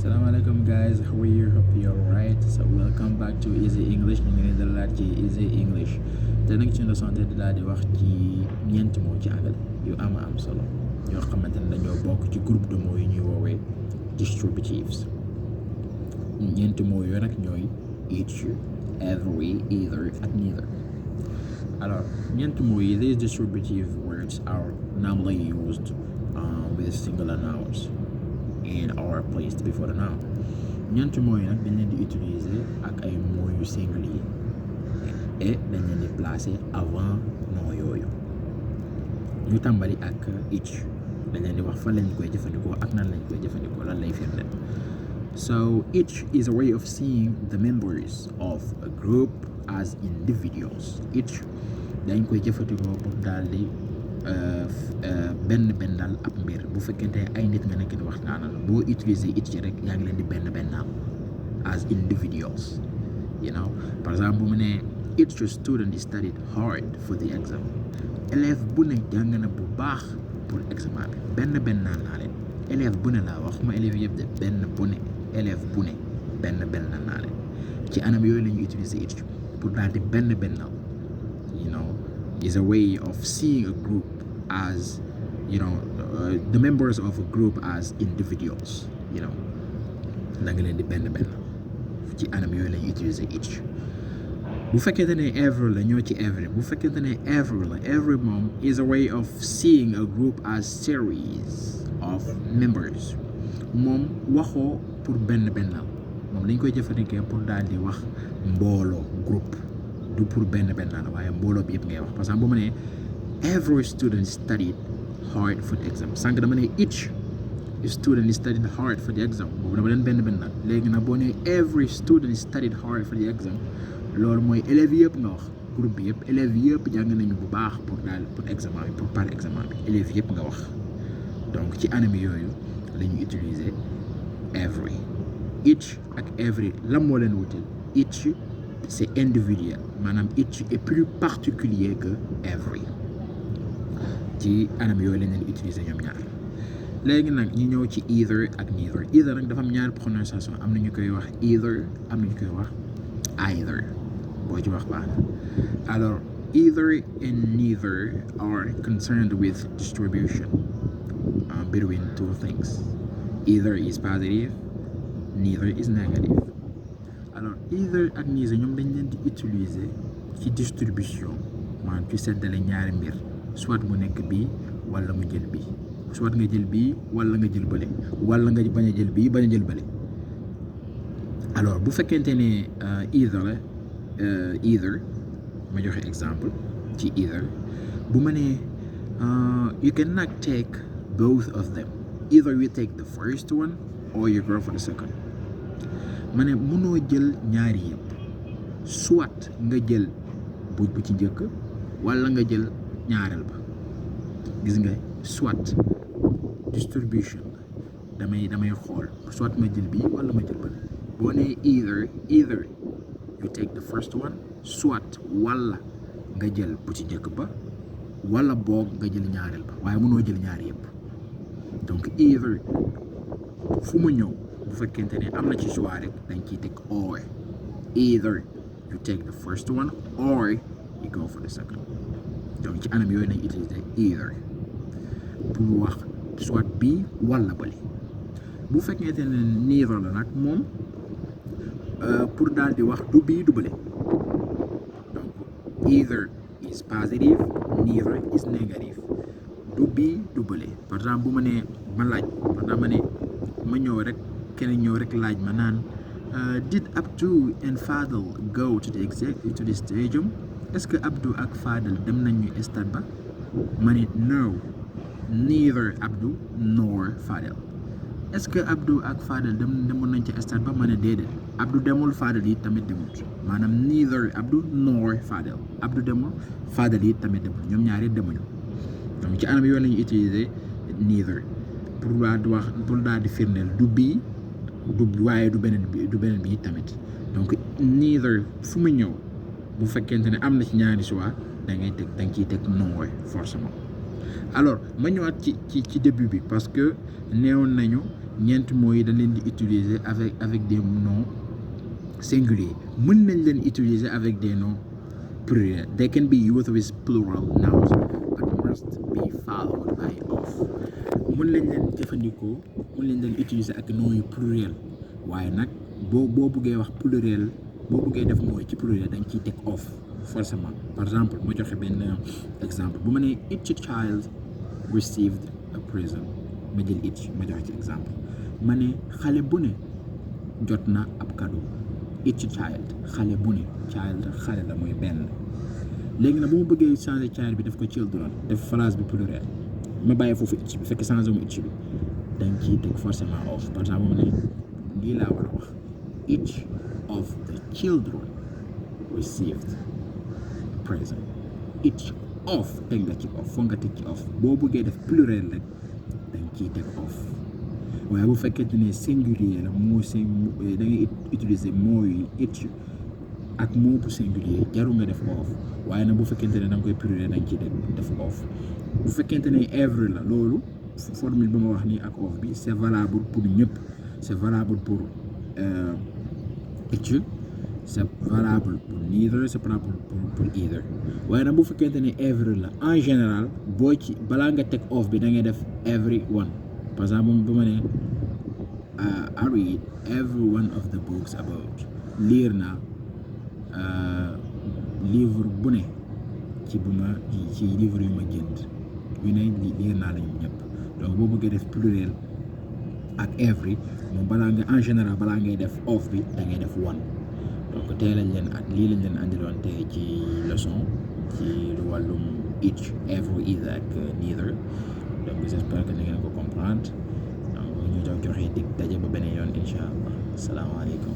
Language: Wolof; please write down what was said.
Assalamualaikum guys, how are you? Hope you're alright. So welcome back to Easy English. ñu ngi leen di laaj ci Easy English te nag ci leçon te di daal di wax ci ñeent moo ci anglais yu am solo yoo xamante ne dañoo bokk ci groupe de mots yu ñuy woowee distributives. ñeenti mots yooyu nag ñooy each, every, either ak neither. Alors ñeenti mots yi, these distributive words are normally used with singular nouns and are placed before the noun. ñeenti mots yi nag dañ leen di utiliser ak ay mots yu singulier et dañ leen di placer avant nom yooyu. ñu tàmbali ak each, dañ leen di wax fan lañ koy jëfandikoo ak nan lañ koy jëfandikoo, lan lay firndeel. So each is a way of seeing the members of a group as individuals. Each dañ koy jëfandikoo pour daal di benn daal ab mbir. Bu fekkente ay nit nga nekk di waxtaanal, boo utiliser each rek yaa ngi leen di benn as individuals, you know. Par exemple bu mu ne each student studied hard for the exam. Élève bu ne jàng na bu baax pour examen bi. benn naa leen. Élève bu ne laa wax ma élève yëpp de benn bu ne. Élève bu ne benn naa leen. Ci anam yooyu la ñuy utiliser each pour daal di benn you know, is a way of seeing a group as, you know, the members of a group as individuals, you know. Da nga leen di benn ci anam yooyu la ñuy utiliser each. Bu fekkente ne every la ñoo ci every. Bu fekkente ne every la, every moom is a way of seeing a group as series of members. Moom waxoo pour benn moom dañ koy jëfandikoo pour daal di wax mbooloo, groupe. Du pour benn la waaye mbooloo bi yëpp ngay wax. Par exemple bu ma ne every student studied hard for the exam. Sànq dama ne each student studied hard for the exam. Boobu dama leen benn la. Léegi nag boo nee every student studied hard for the exam, loolu mooy élèves yëpp nga wax, groupe bi yëpp. Élèves yëpp jàng nañu bu baax pour examen bi, pour par examen bi. Élèves yëpp nga wax. Donc ci anam yooyu la ñuy utiliser every. Each ak every lan moo leen wutal? Each c'est individuel, maanaam each est plus particulier que every. Ci anam yooyu lañ leen utiliser ñoom ñaar. Léegi nag ñu ñëw ci either ak neither. Either nag dafa am ñaari prononciation, am na ñu koy wax either, am na ñu koy wax either. Boo ci wax baax na. Alors either and neither are concerned with distribution between two things. Either is positive, neither is negative. Alors either ak neither ñoom dañ leen di utiliser ci distribution, maanaam ci seddale ñaari mbir, soit mu nekk bii wala mu jël bii, soit nga jël bii wala nga jël bële, wala nga bañ a jël bii bañ a jël bële. Alors bu fekkente ne either la, either ma joxe exemple ci either bu ma nee you cannot take both of them. Either you take the first one or you go for the second. Ma ne mënoo jël ñaari yëpp, soit nga jël bu ci njëkk wala nga jël ñaareel ba. Gis nga, soit distribution damay xool, soit ma jël bii wala ma jël bële. Boo nee either you take the first one, soit wala nga jël bu ci njëkk ba wala boog nga jël ñaareel ba, waaye mënoo jël ñaari yëpp. Donc either fu mu ñëw bu fekkente ne am na ci choix rek dañ ciy teg or. Either you take the first one or you go for the second. Donc ci anam yooyu nañ utiliser either pour wax soit bii wala bële. Bu fekkente ne neither la nag moom pour daal di wax du bii du bële. Donc either is positive, neither is negative. Du bii du bële. Par exemple bu ma nee ma laaj, par exemple ma ne ma ñëw rek keneen ñëw rek laaj ma naan did Abdou and Fadel go to the stadium? Est-ce que Abdou ak Fadel dem nañu stade ba? Ma ne no, neither Abdou nor Fadel. Est-ce que Abdou ak Fadel demoon nañ ci stade ba? Ma ne déedéet. Abdou demul, Fadel yi tamit demut. Maanaam neither Abdou nor Fadel. Abdou demul, Fadel yi tamit demul. Ñoom ñaari demuñu. Donc ci anam yoon lañu utiliser neither pour daal di firndeel du bii du waaye du beneen bi tamit. Donc neither fu mu ñëw bu fekkente ne am na ci ñaari choix da nga ciy teg nor forcément. Alors ma ñëwaat ci début bi parce que neewoon nañu ñeenti mots yi dañ leen di utiliser avec des noms singuliers mën nañ leen utiliser avec des noms pluriels. They can be used with plural nouns but must be followed by of. mën nañ leen jëfandikoo mën nañ leen utiliser ak noms yu pluriel waaye nag boo bëggee wax pluriel boo bëggee def mooy ci pluriel dañ ciy teg of forcément. Par exemple ma joxe benn exemple bu ma nee each child received a present ma jël each ma joxe ci exemple ma ne xale bu ne jot na ab cadeau. Each child xale bu ne child xale la mooy benn. léegi nag bu ma bëggee changer child bi def ko children def phrase bi pluriel ma bàyyi foofu each bi fekk changer mu each bi dañ ciy teg forcément of. Par exemple ma ne lii laa war a wax each of the children received a present. Each of teg nga ci of foog nga teg ci of boo bëggee def pluriel rek dañ ciy teg of. waaye bu fekkente ne singulier la moo da ngay utiliser mot yi each ak mot bu singulier jarul nga def of waaye nag bu fekkente ne da nga koy pluriel dañ ciy def of. bu fekkente ne every la loolu formule bi ma wax nii ak of bi c'est valable pour ñëpp. C'est valable pour each, c'est valable pour neither, c'est valable pour either. waaye nag bu fekkente ne every la en général boo ci balaa nga teg of bi da ngay def everyone. Par exemple bu ma ne I read every one of the books about. Lire naa livre bu ne ci livre yu ma jënd yu ne lire naa lañu ñëpp. donc boo bëggee def pluriel ak every moom en général balaa ngay def of bi da ngay def one. donc tey lii lañ leen andiloon tey ci leçon ci lu wàllum each every either ak neither. donc j'espère que ni ngeen ko comprendre donc ñu joxe dig daje ba beneen yoon incha allah salaamaaleykum.